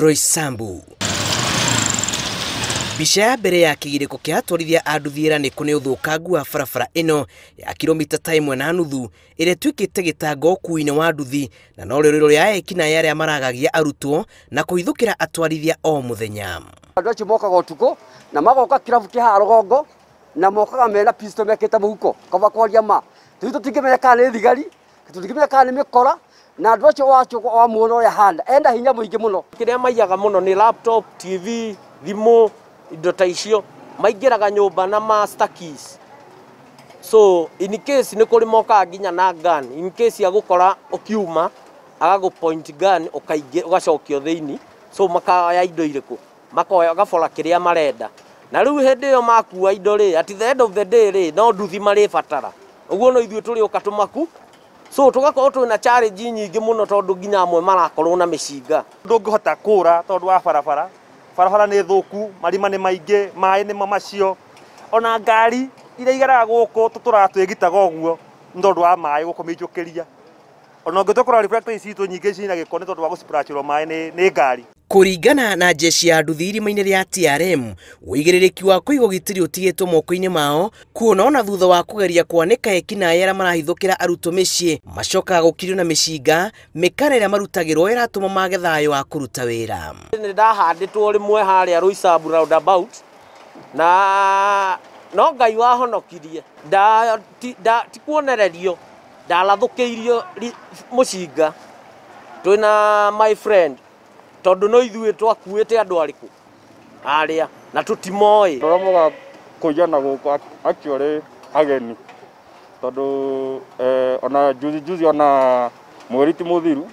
Roysambu. Mbica ya mbere ya kĩgirĩko kĩa atwarithia a nduthi ĩranĩkwo nĩ ũthũkangu wa barabara ĩno ya kilomita ta 1.5 ĩrĩa ĩtuĩkĩte gĩtango ũkuui-inĩ wa nduthi na no rĩũrĩro rĩa ekinaĩ arĩa maragagia arutwo na kũhithũkĩra atwarithia o mũthenya. Andũ acio mokaga ũtukũ na magoka kĩrabu kĩa haha rũgongo na mokaga mena pistol mekĩte mũhuko kaba kwaria ma rĩu tũtingĩmenya kana nĩ thigari, tũtingĩmenya kana nĩ mĩkora, na andũ acio wa muona ũrĩa hana enda hinya mũingĩ mũno. Kĩrĩa maiyaga mũno nĩ laptop, TV, thimũ, indo ta icio. Maingĩraga nyũmba na master keys, so in case nĩ kũrĩ mokaga nginya na gun, in case ya gũkora ũkiuma agagũ point gun ũgacokio thĩinĩ. So makaya indo irĩkũ, makoya gabora kĩrĩa marenda, na rĩu hĩndĩ ĩyo makua indo rĩ, at the end of the day rĩ, no nduthi marĩbatara ũguo no ithuĩ tũrĩũka tũmaku. So tũgakorwo twĩna challenge nyingĩ mũno tondũ nginya amwe marakorwo na mĩcinga. Ndũngĩhota kũra tondũ wa barabara, barabara nĩ thũku, marima nĩ maingĩ, maĩ nĩmo macio, ona ngari iria igeraga gũkũ tũtũraga twĩgitaga ũguo nĩ tondũ wa maĩ gũkũmĩinjũkĩria. Ona ũngĩtũkora reflector ici citũ nyingĩ cina gĩko nĩ tondũ wa gũsplashĩrwo maĩ nĩ ngari. Kũringana na jeshi ya nduthi irima-inĩ rĩa TRM, ũigĩrĩrĩki wa kũiga ũgitĩri ũtigĩtwo moko-inĩ mao, kuona ona thutha wa kũgeria kwanĩka ekinaĩ arĩa marahithũkĩra arutwo mĩciĩ macokaga gũkirio na mĩcinga, mĩkana ĩrĩa marutagĩrwo ĩratũma mage thayũ wa kũruta wĩra. Nĩ ndahandĩtwo rĩmwe harĩa Roysambu roundabout na no Ngai wahonokirie, ti kuonererio, ndarathũkĩirio mũcinga twĩna my friend tondũ no ithuĩ twakuĩte andũ arĩkũ arĩa na tũtimoĩ. Andũ arĩa mokaga kũiyana gũkũ actually ageni tondũ ona juzi juzi ona mweri ti mũthiru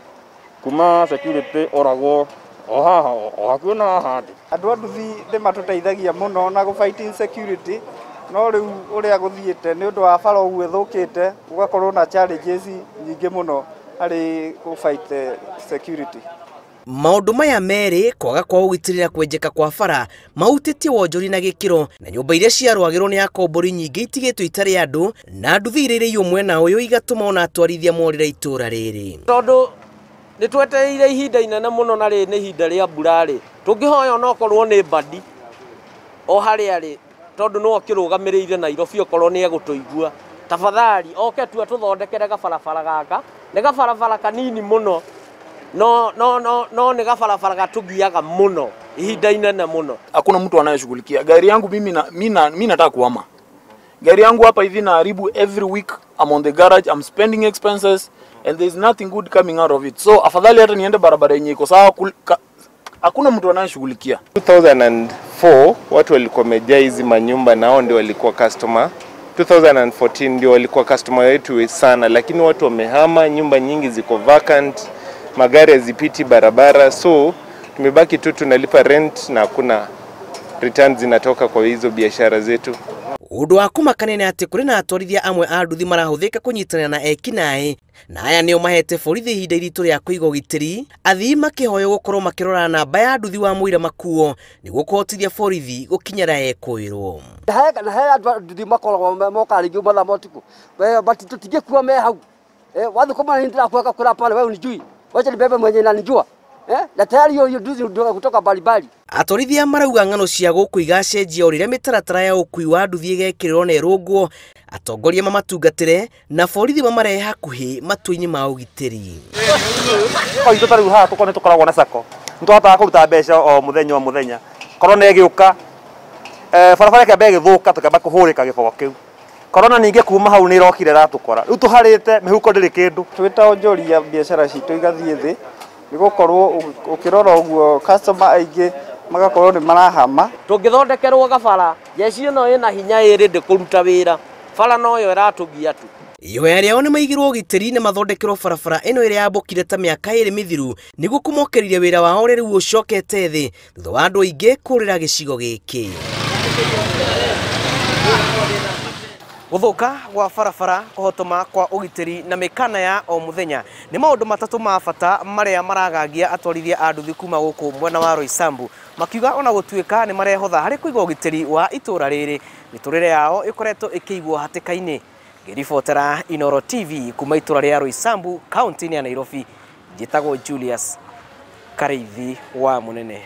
kuma security oragwo o haha o hakuhĩ na haha ndĩ. Andũ a nduthi nĩ matũteithagia mũno na gũ fight insecurity, no rĩu ũrĩa gũthiĩte nĩ ũndũ wa bara ũguo ĩthũkĩte gũgakorwo na challenges nyingĩ mũno harĩ gũ fight security. Maũndũ maya merĩ, kwaga kwa ũgitĩri na kwenjeka kwa bara, mahutĩtie wonjori na gĩkĩro, na nyũmba iria ciarũagĩrwo nĩ akombori nyingĩ itigĩtwo itarĩ andũ, na nduthi iria irĩiywo mwena ũyũ igatũma ona atwarithia morĩre itũũra rĩrĩ. Tondũ nĩ twetereire ihinda inene mũno na rĩrĩ nĩ ihinda rĩa mbura rĩ, tũngĩhoya onokorwo nĩ Mbadi o harĩa rĩ, tondũ no akĩrũgamĩrĩire Nairobi okorwo nĩ egũtũigua, tafadhali oke tu atũthondekere gabarabara gaka. Nĩ gabarabara kanini mũno, no no no no nĩ gabarabara gatũgiaga mũno ihinda inene mũno. Hakuna mtu anayeshughulikia gari yangu mimi, na mimi nataka kuhama gari yangu hapa hivi naharibu every week. I'm on the garage, I'm spending expenses and there is nothing good coming out of it. So afadhali hata niende barabara yenye iko sawa, hakuna mtu anayeshughulikia. 2004 watu walikuwa wamejaa hizi manyumba na hao ndio walikuwa customer. 2014 ndio walikuwa customer wetu sana, lakini watu wamehama, nyumba nyingi ziko vacant, magari hazipiti barabara, so tumebaki tu tunalipa rent na hakuna returns zinatoka kwa hizo biashara zetu. Ũndũ wa kũmakania nĩ atĩ kũrĩ na atwarithia amwe a nduthi marahũthĩka kũnyitanĩra na ekinaĩ, na aya nĩo mahete borithi ihinda iritũ rĩa kũiga ũgitĩri, athii makĩhoywo gũkorwo makĩrora namba ya nduthi wa mũira makuo nĩguo kũhotithia borithi gũkinyĩra ekũĩrwo. Na he andũ a nduthi makoragwo mokaga rĩngĩ mathaa ma ũtukũ, but tũtingĩkua me hau. Wathiĩ kũmona nĩ ndĩrakuoka kũra pale, wewe unijui, wacha nibebe mwenye ananijua. Na tayari hiyo nduthi ndio kutoka mbalimbali. Atwarithia marauga ng'ano cia gũkũ igacenjia o rĩrĩa mĩtaratara ya ũkui wa nduthi ĩgekĩrĩrwo na ĩrũngwo, atongoria mamatungatĩre na borithi mamarehe hakuhĩ matua-inĩ ma ũgitĩri. O itũ ta rĩu haha tũkorwo nĩ tũkoragwo na sacco, nĩ tũhotaga kũruta mbeca o mũthenya o mũthenya. Korona ĩgĩũka, barabara ĩkĩamba ĩgĩthũka tũkĩamba kũhũrĩka gĩbogo kĩu. Korona ningĩ kuma hau nĩ ĩrokire ĩratũkora. Rĩu tũharĩte mĩhuko ndĩrĩ kĩndũ. Twĩ ta onjoria biacara citũ igathiĩ thĩ nĩ gũkorwo ũkĩrora ũguo customer aingĩ magakorwo nĩ marahama. Tũngĩthondekerwo gabara, jeshi ĩno ĩna hinya ĩrĩ ndĩkũruta wĩra, bara noyo ĩratũgia tu. Ihoya rĩao nĩ maigĩrwo ũgitĩri na mathondekerwo barabara ĩno ĩrĩa yambũkire ta mĩaka 2 mĩthiru nĩguo kũmokereria wĩra wao ũrĩa rĩu ũcokete thĩ thutha wa andũ aingĩ kũrĩra gĩcigo gĩkĩ. Gũthũka gwa barabara, kũhotoma kwa ũgitĩri na mĩkana ya o mũthenya nĩ maũndũ matatũ ma bata marĩa maragagia atwarithia a nduthi kuma gũkũ mwena wa Roysambu, makiuga ona gũtuĩka nĩ marehotha harĩ kũiga ũgitĩri wa itũũra rĩrĩ, mĩtũrĩre yao ĩkoretwo ĩkĩigwo hatĩka-inĩ. Ngĩribotera Inooro TV kuma itũũra rĩa Roysambu, kaunti-inĩ ya Nairobi, njĩtagwo Julius Karĩithi wa Mũnene.